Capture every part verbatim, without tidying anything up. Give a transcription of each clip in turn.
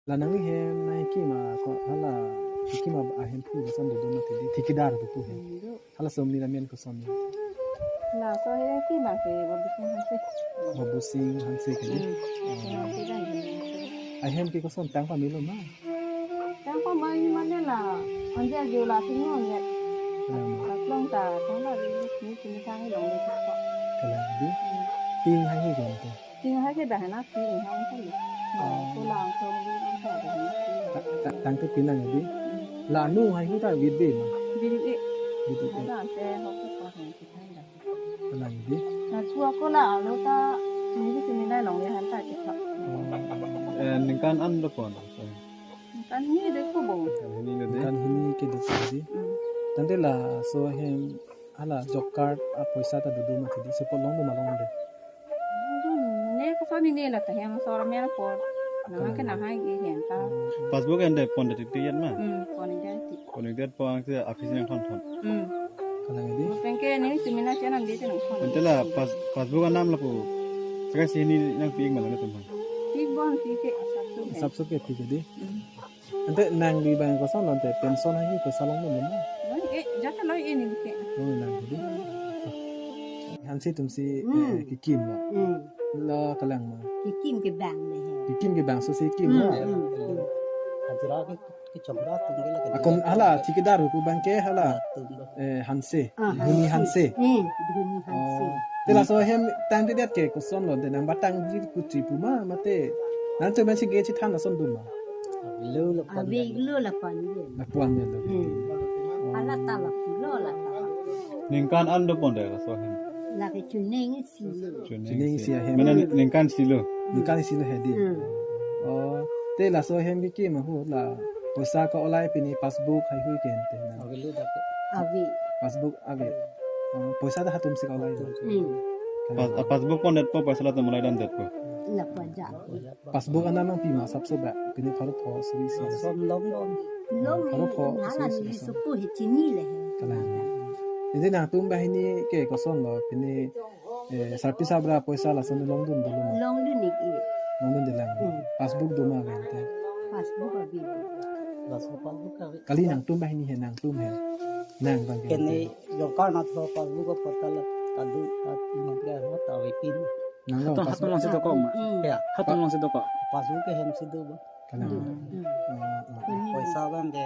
La nangli hem nangkekim ako hala kekim ahem pu koson do do mati di, thikidar do pu he. Hmm, do. Hala somni la men koson. Laso ahem kekim abang ke Babu Sing Hanse. Babu Sing Hanse ke di? Hmm. Oh. Sing Hanse kan. Ahem ke koson tang pamelo ma? Tang pamelo ma ne la. Anja jo la sing anja. Hmm. Kaplong ta, tang la ni ni tang long le ko. Kalang di? Hmm. Ting hai ke gonte. Ting hai ke dah na ting hai ke. Oh. Ko lang song ni ang ta dah na ting. Ta-, ta-, tangte pinang di? Hmm. La nu hai hu ta vit ve ma? Vit ve. Vit ve. Ada ante ho ko ko hai kita dah. Kalang di? Na chua ko la lo ta ni ki ni nai long ya han ta ke ta. Oh. Eh, ningkan an do pon? Ningkan hini de ko bo. Ningkan hini de? Ningkan hini ke do pon di? Hmm. Tangte laso ahem hala job card apoisa ta do do mati di, support long do ma long de? Ne ko sani ne la ta hem sor me por. Nang ke nang hai ke hem ta. Passbook ende pon de ti yat ma? Hmm, pon de ti. Pon de pon ke office nangthon thon. Hmm. Kalang di? Pengke ne tumi na channel de te nangthon. Ante la pass-, passbook anam lapu. Saka si hini nangpi ik ma la tum? Pi bon pi ke asap su. Asap su ke pi ke di? Hmm. Ante nangli abang koson lo ante pension hai ke salong lo ma? Lo, eh, jata lo ini ke. Oh, nang di. Hanse atum si, Hmm. eh, kekim lo. Hmm. Lo kalang ma? Kekim kebang le he. Kekim kebang so si kim Hmm, lo. hmm, hmm. Hajira ke, ke chokra tum ke la ke Akon hala thikidar pu abang ke hala. Tum lo. Eh, Hanse. Ah, Dhoni Hanse. Hanse. Hmm, Dhoni Hanse. Oh. Te laso ahem tangtedet ke koson lo, te nang batang di putri pu ma, mate nangtum si ge chethan ason do ma? Avelo lapu-an. Avelo lapu-an. Lapu-an lo. Hmm. Oh. Hala ta lapu lo la ta. Ningkan an do pon de laso ahem? Lake chuning isi lo. Chuning isi ahem. Mane ningkan isi lo. Ningkan isi lo he di. Hmm. Oh, te laso ahem kekim ahut la poisa ka-olai pini passbook hai hui ke ante na. Avelo dak. Ave. Passbook ave. Oh, poisa ta hatum si ka-olai. Hmm. Pas-, ah, passbook pon det po, poisa latum olai dam det po? Lapu aja. Passbook anam nangpi ma asap so ba? Pini pharo pho suri isi. Som long long. Long Pharo pho, hala suri neli isi. Supu hi chini le he. Kalang. Ante nangtum banghini ke koson lo, pini, eh, sarpi sabra poisa lason longdun dolo ma? Longdun ik ik. Longdun dilang. Hmm. Passbook do ma ante? Passbook ave. Laso passbook ave. Kali nangtum banghini he, nangtum he. Nang abang ke. Kene job card na thro passbook ko patta la kadu kat mangke ho ta ave pin. Nang lo Hatum, passbook. Hatum along si dokok ma? Hmm. Ya. Hatum along si dokok? Passbook ke hem si do ba. Kalang. Hmm. Hmm. Ah, ah. Poisa abang ke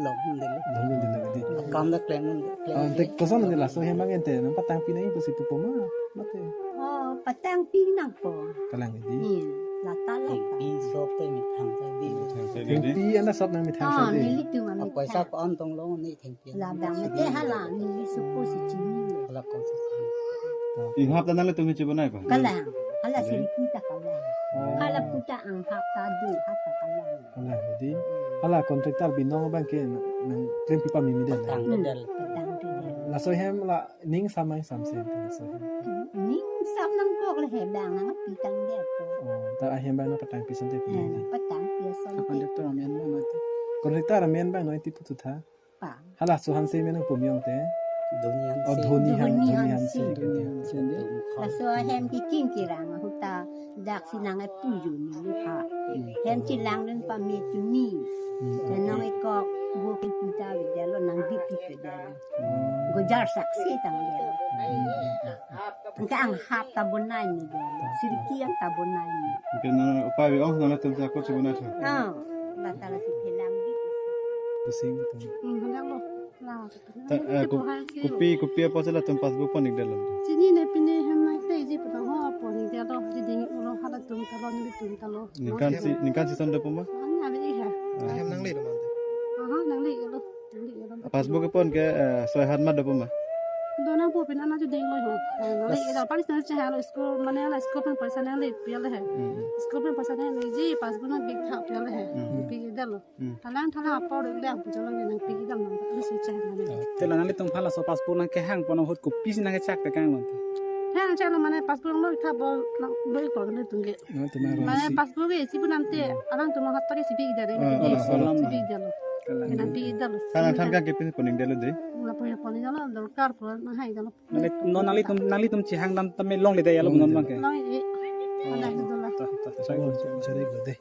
longdun dilo. Longdun dilo di. Kam da klem, klem. Ah, ante koson ante laso ahem abang ante nangpatangpi nangji pusi pupo ma, mate? Oh, patangpi nangpo. Kalang di. Hmm. Lata lata. Pi sok te methang sa di. Methang sa di. Pi anda sok nang methang sa Ah, di. Nelitum Ah, amethang. Poisa ko-an tong long ne thengpi. Labang mate hala neli supu si chini. Hala ko si chini. Inghap ta nanglitum hi chibonai pa? Kalang. Hala Kalang. Siriki ta kalang. Oh. Hala puta anghap ta do, ha ta kalang. Kalang di. Hmm. Hala contractor binong abang ke nang, nang klempi pameme det. Patang Hmm, del. Patang del. Laso ahem la ning sam nangsamse, laso ahem. Ning sam nangkok le he abang nangpitang det ko. Oh, ta ahem abang nangpatangpi asonte pi Eh, di. Patangpi asonte. Contractor amen abang mati. Contractor amen abang no iti putu tha. Pa. Hala so Hanse amen nangpumjong te. Dhoni Oh, Hanse. Dhoni Han-, Dhoni Dhoni Hanse. Hanse. Dhoni Hanse. Laso ahem kekim kerang ahut ta dak si nang ai pujo ni lu pha. Hmm. Hem chelangdun pame tumi. Hmm. Nang ai kok bo ke pita video lo nang di pi video lo. Hmm. Gojar saksi tang dia lo. Hmm. Engke anghap ta bonai ni dia lo. Siriki ang ta bonai ni. Engke nang upai ong nangtum sa ko chibonai tha. Ah, la ta la si phelang di. Pusing tu. Hmm, phelang lo. La, Ta, eh, ko-, kopi, kopi apot si latum passbook pon ik det lo? Chini ne pine hem nang te ji putang ho pon ik det lo, ji ding ulo halatum ta lo, nelitum ta lo. Ningkan si, ningkan si son do puma? Ani ave ik ha. Ah. Hem nangle do mante? Aha, nangle ik lo, nangle ik lo. Passbook pon ke, eh, soi hat ma do puma? Do nangpo pin ana ji ding lo ho. Eh, nangle ik lo, pali sena chehalo school, mane hala school pen paisa nangle pi le he. Hmm. School pen paisa nangle ji passbook nang big tha pi le he. Hmm. Pi ik det lo. Hmm. Thalang thalang apor le ang pujo lo nang pi ik dam nang ri si cheh mane. Te la nanglitum hala so passbook nangkehang pon ahut kopisi nangkechak tekang lo? Hang chak lo mane passbook lo tha bol nang bol ko le tung ke. Nang te nang Mane si passbook ke si pu nang te Hmm. alang tum hat pari si pi ik dam Ah, nang ah, si ah. pi ik dam lo. Kalang. Nang pi ik dam lo. Thalang thalang ke pin pon ik det lo de. Nang pon ik dam lo dorkar pon nang hai dam lo. Mane non nanglitum nanglitum chehang dam tame longle det ya lo non bang ke. Long ik. Oh. Ada itu lah. Ta, ta, ta, Chari, chari ko de.